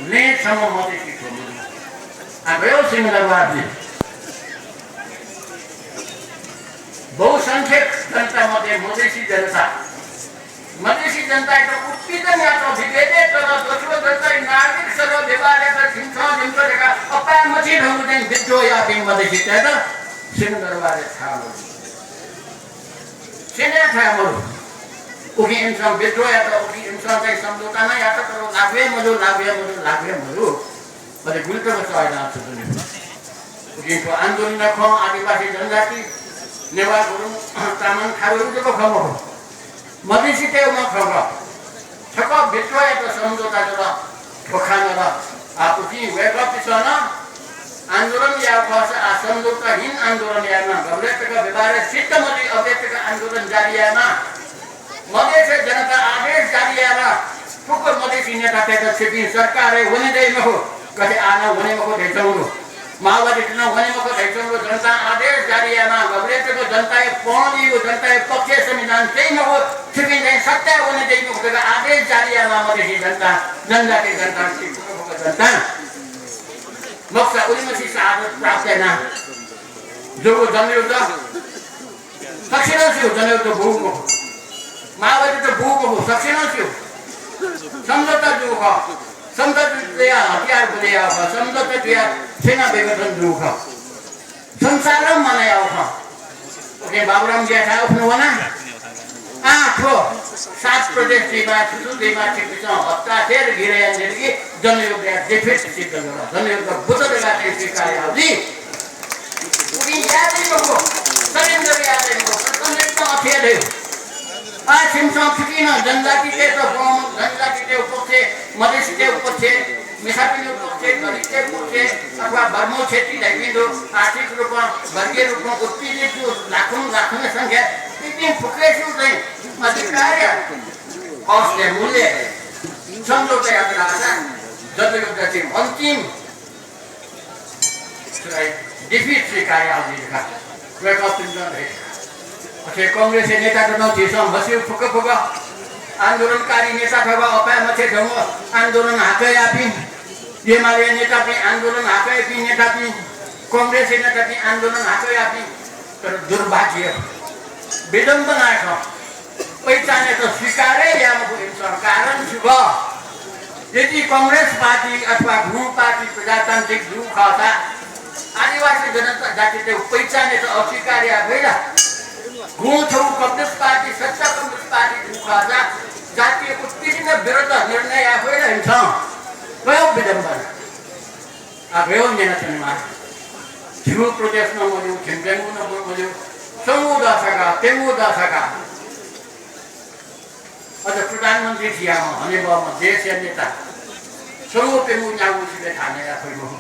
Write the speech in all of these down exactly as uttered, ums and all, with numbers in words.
ने छम्ह मधेसी थ्व मजू। आ गयो सिंहदरबारय्। बहुसंख्यक जनता मध्ये मधेसी जनता। मधेसी जनतायात उत्पीडन यात, विभेदय् तल, दोस्रो जनताया नागरिक सदर व्यवहारयात झिंछं झिंछं धकाः अपाय् मछि धंगु चाहिँ विद्रोह याःपिं मधेसीतय्त सिंहदरबारय् छाय् मजू। छाय् छाय् मजू। उकिं इमिसं विद्रोह यात, उकिं इमिसं चाहिँ सम्झौता नं यात, तर लागू हे मजू, लागू हे मजू, लागू हे मजू। अले गुलि तक सहे यानाः छु जुइ? उकिं थ्व आन्दोलन खँ आदिवासी जनजाति, नेवाः गुरुङ, तामाङ थारुहरू जक खँ मखु। मधेसीतय् नं खः। छकः विद्रोह यात, सम्झौता जुल, धोखा नल। आ, उकिं वय्कःपिन्सं नं आन्दोलन याः खःसा, आ, सम्झौताहीन आन्दोलन यायेमाः। गबलय् तक व्यवहारय् सिद्ध मजुइ अबलय् तक आन्दोलन जारी यायेमाः। मधेसी जनता आदेश जारी यायेमाः। फुक्क मधेसी नेतातय्त छिपिं सरकारय् वने दइ मखु। गथे आः नं वने मखु धयाच्वंगु, माओवादीत नं वने मखु धयाच्वंगु, जनता आदेश जारी यायेमाः। गबलय् तक जनताया पहलय्, जनताया पक्षय् संविधान तइ मखु, छिपिं चाहिँ सत्ताय् वने दइ मखु धकाः आदेश जारी यायेमाः मधेसी जनता, जनजाति जनता, फुक्क फुक्क जनता। मखुसा उलिमछि शहादत प्राप्त यानाः जूगु जनयुद्ध सकसिनं स्यू, जनयुद्ध बूगु मखु। माओवादीत बूगु मखु, सकसिनं स्यू। सम्झौता जूगु खः। सम्झौता जुयाः हतियार बलय् याःगु खः। सम्झौता जुयाः सेना विघटन जूगु खः। संसारं मानय् याःगु खः। उकिं बाबुराम ज्याझ्वः उखुन्हु वना। आः थ्व सात प्रदेश जुइमाः, छु छु जुइमाः, छिकपिन्सं हस्ताक्षर गिर यानादिल कि जनयुद्धया defeat सिद्ध जुल। जनयुद्ध बुद्ध धकाः चाहिँ स्वीकार याः जुइ। उकिं याये दइ मखु, surrender याये दइ मखु, प्रचण्डं अथे हे धयागु। आः छिमिसं छुकिं नं जनजातितय्त बहमत, जनजातितय्गु पक्षय्, मधेसीतय्गु पक्षय्, मिसापिनिगु पक्षय्, दलिततय्गु पक्षय् अथवा बर्मू क्षेत्री धाइपिं दु, आर्थिक रूपं, वर्गीय रूपं उत्पीडित दु, लाखौं लाखौं संख्या, इपिं फुक्कसिगु चाहिँ अधिकारया हकया मूल्य सम्झौता यात धाःसा जनयुद्ध चाहिँ अन्तिम थुकी defeat स्वीकार याः जुइ धकाः वय्कःपिन्सं धयादिल। अथे कांग्रेसया नेतात नं झीसं म्हस्यू, फुक्क फुक्क आन्दोलनकारी नेता थें अपाय् मछि धंगु आन्दोलन हाकय् याःपिं, एमालेया नेतापिं, आन्दोलन हाकय् याःपिं नेतापिं, कांग्रेसया नेतापिं, आन्दोलन हाकय् याःपिं। तर दुर्भाग्य, विडम्बना खः। पहिचानयात स्वीकार हे याये मफु इमिसं। कारण छु खः? यदि कांग्रेस पार्टी अथवा गुगु पार्टी प्रजातान्त्रिक जूगु खःसा आदिवासी जनता जातितय्गु पहिचानयात अस्वीकार याये फइ ला? गुगु छगू कम्युनिस्ट पार्टी सच्चा कम्युनिस्ट पार्टी जूगु खःसा जातीय उत्पीडनया विरुद्ध निर्णय याये फइ ला इमिसं? गयो विडम्बना। आ, गयो न्यनाच्वनेमाः। झिगू प्रदेश नं मज्यू, झिंप्यंगू नं मज्यू, स्वंगू दःसा का, प्यंगू दःसा का। अझ प्रधानमन्त्री जुयाम्ह हनेबहःम्ह देशया नेता स्वंगू प्यंगू न्यागू सिबय् थाना याये फइ मखु।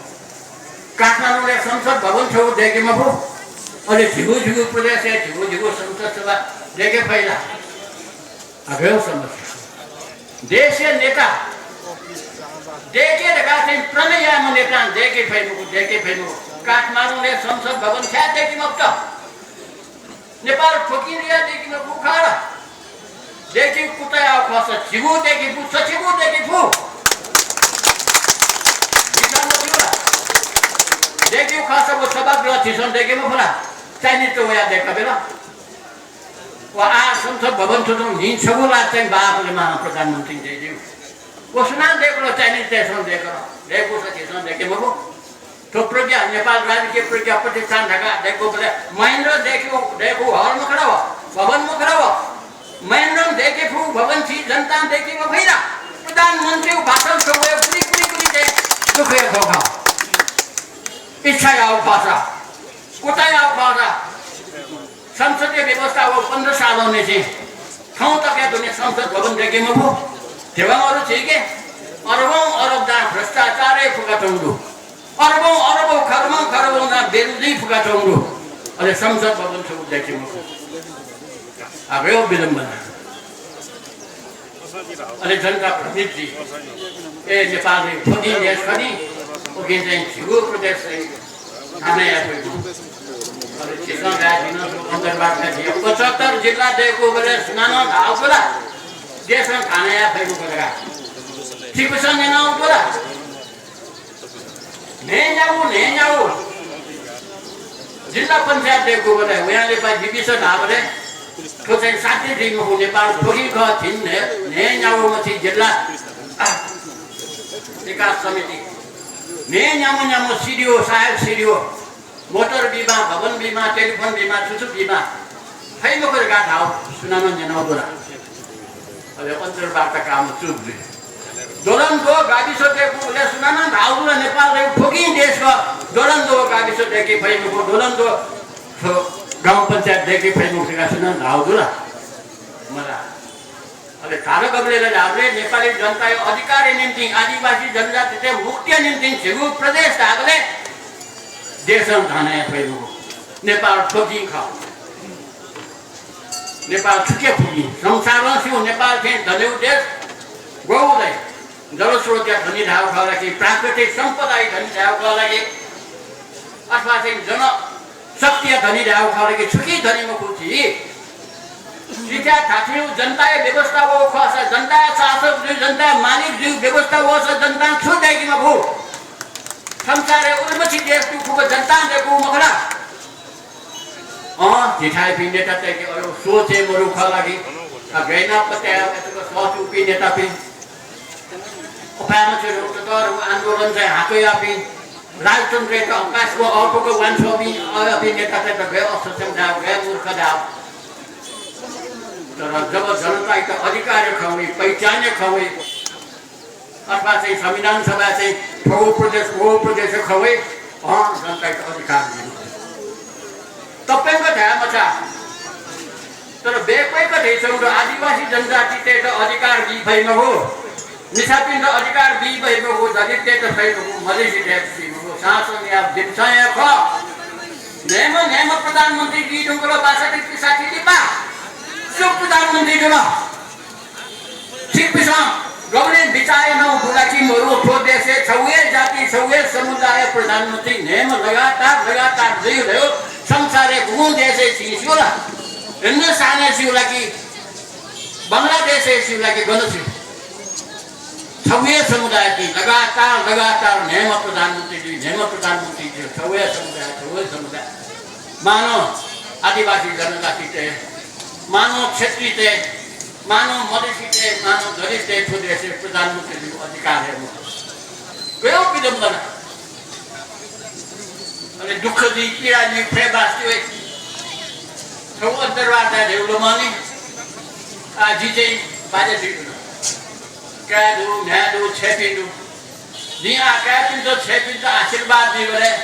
काठमाडौंलय् संसद भवन छगू दय्के मफु। अले झिगू झिगू प्रदेशय् झिगू झिगू संसद सभा दय्के फइ ला? आ, गयो समस्या। देशया नेता दय्के धकाः चाहिँ प्रण याःम्ह नेतां दय्के फइ मखु, दय्के फइ मखु। काठमाडौंलय् संसद भवन छाय् दय्के मफुत? नेपाल थ्वकिं जुयाः दय्के मफु खः ला? दय्केगु कुतः याःगु खःसा झिगू दय्के फु, सछिगू दय्के फु। विचार मछिगू ला? दय्केगु खःसा व सभागृह झीसं दय्के मफु ला? चाइनिजत वयाः दय्काबिल। व आः संसद भवन थ्व तुं न्हिं छगू ला चाहिँ बाःबले मां प्रधानमन्त्रीं दय्केगु। व सुनां दय्कल? चाइनिजतय्सं दय्कल। दय्कूसा झीसं दय्के मफु। थ्व प्रज्ञा, नेपाल राजकीय प्रज्ञा प्रतिष्ठान धकाः दय्कूबलय् महेन्द्रं दय्कू, दय्कू हल मखु ला व, भवन मखु ला व। महेन्द्रं दय्के फु भवन झी जनतां दय्के मफइ ला? प्रधानमन्त्रीया भाषण थ्व वये कुरी कुरी कुरी दय्के दुःखया खँ खः। इच्छा याःगु खःसा, कुतः याःगु खःसा, संसदीय व्यवस्था व पन्ध्र सालंनिसें थौं तकया दुने संसद भवन दय्के मफु। धिबां अरू झीके अरबौं अरब दां भ्रष्टाचारय् फुकाच्वंगु दु। अरबौं अरबौं खरबौं खरबौं दां बेरोजगारी फुकाच्वंगु दु। अले संसद भवन छगू दय्के मफु। आ, गयो विडम्बना। अले जनता भ्रमित जुइ। ए, नेपाल चाहिँ थ्वकिं देश खनी, उकिं चाहिँ झिगू प्रदेश चाहिँ थाना याये फइ मखु। अले झीसं धाये, झी नं थ्व अन्तर्वार्ता जुइ। पचहत्तर जिल्ला दय्कूबलय् सुनानं धाःगु दु ला देशं थाना याये फइ मखु धकाः? छिकपिन्सं न्यनागु दु ला? न्हय्‌न्यागू, न्हय्‌न्यागू जिल्ला पञ्चायत दय्‌कूबलय् वयां लिपा जिपिसं धाःबलय् थ्व चाहिँ साध्य जुइ मखु, नेपाल थ्वगिं खः झिंन्हय्, न्हय्‌न्यागूम्ह झी जिल्ला विकास समिति, न्हय्‌न्याम्ह न्याम्ह सिडिओ, सहायक सिडिओ, मोटर बिमा, भवन बिमा, टेलिफोन बिमा, छु छु बिमा, फइ मखु धकाः धाःगु सुनानं न्यनागु दु ला? अले अन्तर्वार्ता काःम्ह चुप जुइ। दोलन्दो गाविस दय्‌कूबलय् सुनानं धाःगु दु ला नेपाल थ्वगिं देश खः, दोलन्दो गाविस दय्‌के फइ मखु, दोलन्दो गाउँ पञ्चायत दय्‌के फइ मखु धकाः सुनानं धाःगु दु ला? मखु ला। अले धारक अबलय् ला धाःबलय् नेपाली जनताया अधिकारया निम्तिं, आदिवासी जनजातितय् मुक्तिया निम्तिं झीगु प्रदेश धाःबलय् देशं धाना फइ मखु। नेपाल थ्वगिं खः। नेपाल छुकिया फुगिं। संसारं स्यू नेपाल थें धनीगु देश गु दइ। जलस्रोतया धनी धाःगु खः ला कि, प्राकृतिक सम्पदाया धनी धाःगु खः ला कि, अथवा चाहिँ जन शक्तिया धनी धाःगु खः ला कि, छुकिं धनी मखु झी। झीथाय् धात्थें जनताया व्यवस्था वःगु खःसा, जनताया शासक जुइ, जनताया मालिक जुइ व्यवस्था वःसा जनतां छु दय्‌के मखु? संसारय् उलिमछि देश दुगु फुक्क जनतां दय्‌कूगु मखु ला? अँ, झीथाय्‌पिं नेतातय्‌के अय् सोच हे मदु खः ला कि, अ, गय् यानाः पत्याः अय् सःतूपिं नेतापिं। अपाय्‌मछि ततःधंगु आन्दोलन चाहिँ हाकः याःपिं, राजतन्त्रयात अपाय्‌सकं अःपुक वांछ्वःपिं अय्‌पिं नेतातय्‌त गय् असक्षम धायेगु, गय् मूर्ख धायेगु। तर जब जनतायात अधिकारया खँ वइ, पहिचानया खँ वइ, अथवा चाहिँ संविधान सभाय् चाहिँ थ्व प्रदेश, व प्रदेशया खँ वइ, अँ, जनतायात अधिकार दिनु। तप्यंक धाये मछाः। तर बेक्वय्क धइच्वंगु दु, आदिवासी जनजातितय्‌त अधिकार बी फइ मखु, मिसापिन्त अधिकार बी फइ मखु, दलिततय्‌त फइ मखु, मधेसीतय्‌त फइ मखु। शासनया दिमसं हे खः। न्हय्‌म्ह न्हय्‌म्ह प्रधानमन्त्री जुइ धुंकल, बासठ्ठी त्रिसठ्ठी लिपा। सुं प्रधानमन्त्री जुल? छिकपिन्सं गबलें बिचाः यानागु दु ला कि मरु, थ्व देशय् छगू हे जाति, छगू हे समुदाय प्रधानमन्त्री न्हय्‌म्ह लगातार, लगातार जुइ धयो संसारय् गुगुं देशय् छिं स्यू ला? हिन्दुस्तानय् स्यू ला कि बंगलादेशय् स्यू ला कि गन स्यू? छगू हे समुदायपिं लगातार, लगातार न्हय्‌म्ह प्रधानमन्त्री जुइ, न्हय्‌म्ह प्रधानमन्त्री जुइ, छगू हे समुदाय, छगू हे समुदाय। मानौं आदिवासी जनजातितय्, मानौं क्षेत्रीतय्, मानौं मधेसीतय्, मानौं दलिततय् थ्व देशय् प्रधानमन्त्री जुइगु अधिकार हे मखु। गय् विडम्बना। अले दुःख जुइ, पीडा जुइ, फय् बास जुइ। छगू अन्तर्वार्ता धयागु लुमंनि। आः जि चाहिँ बाज्या जुइ धुन। काय् दु, म्ह्याय् दु, छय्‌पिं दु। जिं आः काय्‌पिन्त, छय्‌पिन्त आशीर्वाद बीबलय्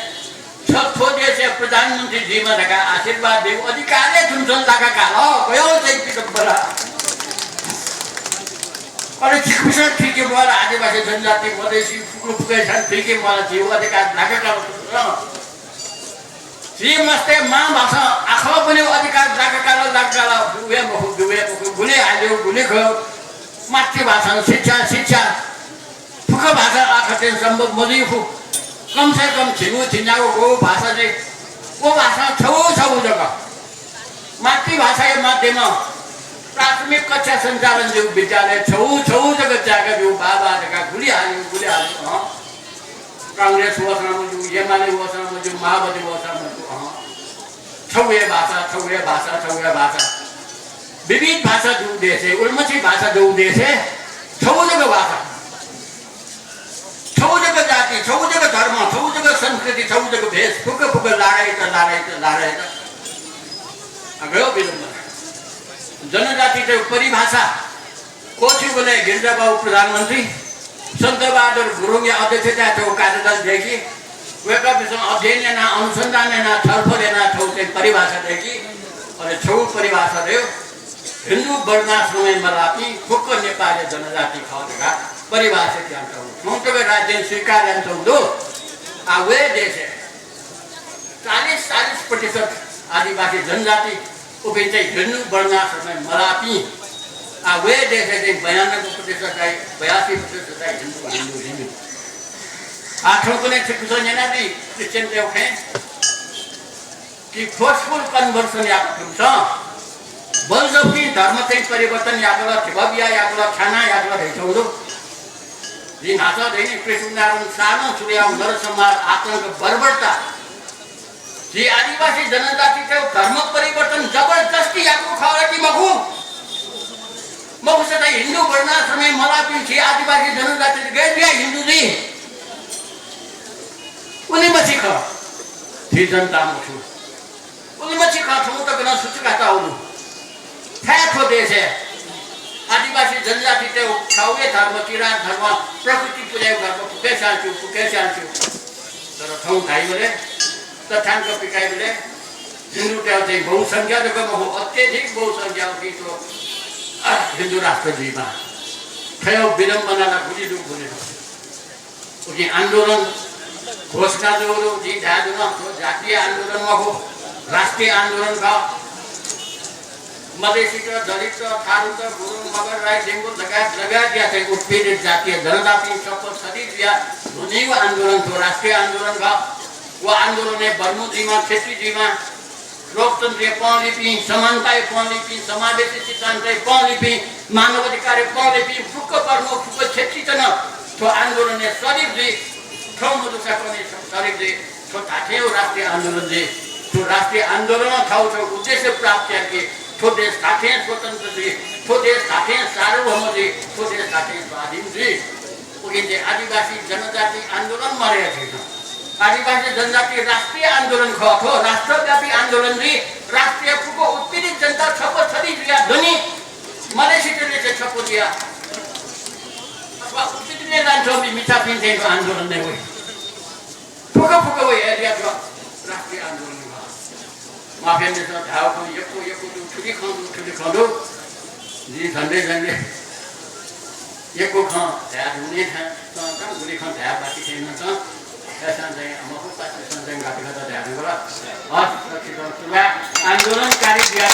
छ थ्व देशया प्रधानमन्त्री जुइमा धकाः आशीर्वाद बीगु अधिकार हे थुमिसं लाका काल। गय् चाहिँ विडम्बना। अले छिकपिन्सं थुइके म्वाः ला, आदिवासी जनजाति मधेसी फुक्क फुक्कसिनं थुइके म्वाः ला, झीगु अधिकार लाका काल। झी मस्तय् मांभाषां आखः ब्वनेगु अधिकार लाका काल, लाका काल। ब्यूगु हे मखु, ब्यूगु हे मखु। गुलि हालेगु, गुलि खः। मातृभाषां शिक्षा, शिक्षा। फुक्क भाषां आखः तयेगु सम्भव मजुइगु। कम से कम झिंगु झिंन्यागू गु भाषा चाहिँ व भाषां छगू छगू जक मातृभाषाया माध्यमं प्राथमिक कक्षा सञ्चालन जूगु विद्यालय छगू छगू जक चाय्‌का जूगु बाबा धकाः गुलि हालेगु, गुलि हालेगु, अँ। कांग्रेस वःसां मजू, एमाले वःसां मजू, माओवादी वःसां मजू, अँ। छगू हे भाषा, छगू हे भाषा, छगू हे भाषा। विविध भाषा जूगु देशय्, उलिमछि भाषा जूगु देशय् छगू जक भाषा। छगू जक जाति, छगू जक धर्म, छगू जक संस्कृति, छगू जक भेष, फुक्क फुक्क लाडाइत, लाडाइत, लाडाइत। अ, गय् विडम्बना। जनजातितय् परिभाषा क्वःछिउबलय् गिरिजाबाबु प्रधानमन्त्री सन्तबहादुर गुरुङया अध्यक्षताय् छगू कार्यदल दय्‌की। वय्‌कःपिन्सं अध्ययन यानाः, अनुसन्धान यानाः, छलफल यानाः छगू चाहिँ परिभाषा दय्‌की। अले छगू परिभाषा दय्‌कू, हिन्दू वर्णाश्रमय् मलाःपिं फुक्क नेपाली जनजाति खः धकाः परिभाषित यानातःगु। थौं तक राज्यं स्वीकार यानातःगु दु। आः व हे देशय् चालिस, चालिस प्रतिशत आदिवासी जनजाति, उपिं चाहिँ हिन्दू वर्णाश्रमय् मलाःपिं। आः व हे देशय् चाहिँ बयानब्बे प्रतिशत चाहिँ, बयासी प्रतिशत चाहिँ हिन्दू, हिन्दू, हिन्दू। आः थौंकन्हय् छिकपिन्सं न्यनादी, क्रिश्चियनतय् खँय् कि forceful conversion याकल थुमिसं, बलजबरी धर्म चाहिँ परिवर्तन याकल, धिबा बियाः याकल, छानाः याकल धइच्वंगु दु। जिं न्हाचः धयानि पृथ्वीनारायण शाहं सुरु याःगु नरसंहार, आतंक, बर्बरता। झी आदिवासी जनजातितय् धर्म परिवर्तन जबरजस्ती याःगु खः ला कि मखु? मखुसा त हिन्दू वर्णाश्रमय् मलाःपिं झी आदिवासी जनजाति गय् जुयाः हिन्दू जुइ? उलि मछि खः। झी जनता मखु। उलि मछि खः, थौं तक नं सुचुकाता उलु। थाय् थ्व देशय् आदिवासी जनजातितय् थःगु हे धर्म, किरात धर्म, प्रकृति पुजायु धर्म फुक्कस्यां च्यू, फुक्कस्यां च्यू। तर थौं धाइबलय्, तथ्याङ्क पिकाइबलय् हिन्दूतय् चाहिँ बहुसंख्या जक मखु, अत्यधिक बहुसंख्या उकिं थ्व, अ, हिन्दू राष्ट्र जुइमाः। थ्व विडम्बना ला गुलि दु, गुलि दु। उकिं आन्दोलन घोषणा जूगु, जिं धायेधुन, थ्व जातीय आन्दोलन मखु, राष्ट्रिय आन्दोलन खः। मधेसीत, दलितत, थारुत, गुरुङ, मगर, राई, लिम्बू लगायत लगायतया चाहिँ उत्पीडित जातीय जनजातिं छप्पँ छधी जुयाः ध्वनीगु आन्दोलन थ्व राष्ट्रिय आन्दोलन खः। व आन्दोलनय् बर्मू जुइमा, क्षेत्री जुइमा, लोकतन्त्रया पहलय्, समानताया पहलय्, समावेशी सिद्धान्तया पहलय्, मानवाधिकारया पहलय् फुक्क बर्मू, फुक्क क्षेत्रीत नं थ्व आन्दोलनय् सरिक जुइ। थ्व मजुसा पनि सरिक जुइ। थ्व धात्थें राष्ट्रिय आन्दोलन जुइ। थ्व राष्ट्रिय आन्दोलनं थःगु उद्देश्य प्राप्त याइ कि थ्व देश धात्थें स्वतन्त्र जुइ, थ्व देश धात्थें सार्वभौम जुइ, थ्व देश धात्थें स्वाधीन जुइ। उकिं चाहिँ आदिवासी जनजाति आन्दोलन मरया झीसं। आदिवासी जनजाति राष्ट्रिय आन्दोलन खः, थ्व राष्ट्रव्यापी आन्दोलन जुइ। राष्ट्रिय फुक्क उत्पीडित जनता छप्पँ छधी जुयाः ध्वनी, मधेसीतय् छप्पँ जुयाः। अथवा उत्पीडित लान्छौं मिसापिं चाहिँ आन्दोलन नै वइ। फुक्क फुक्क वइ, अय्‌जुयाः थ्व राष्ट्रिय आन्दोलन खः। माफियातय्‌सं धाःगु खँ यक्व यक्व दु, थुलि खँ दु, थुलि खँ दु। जिं झन्डै झन्डै यक्व खँ धयाधुने थाय् च्वं, गुलि खँ धाये बाकी थें नं च्वं। अय्‌सां चाहिँ मखु, पासां चाहिँ गात गात धयाधुंकल। हस्, छिकपिन्सं सुभाय्। आन्दोलनकारी जुयाः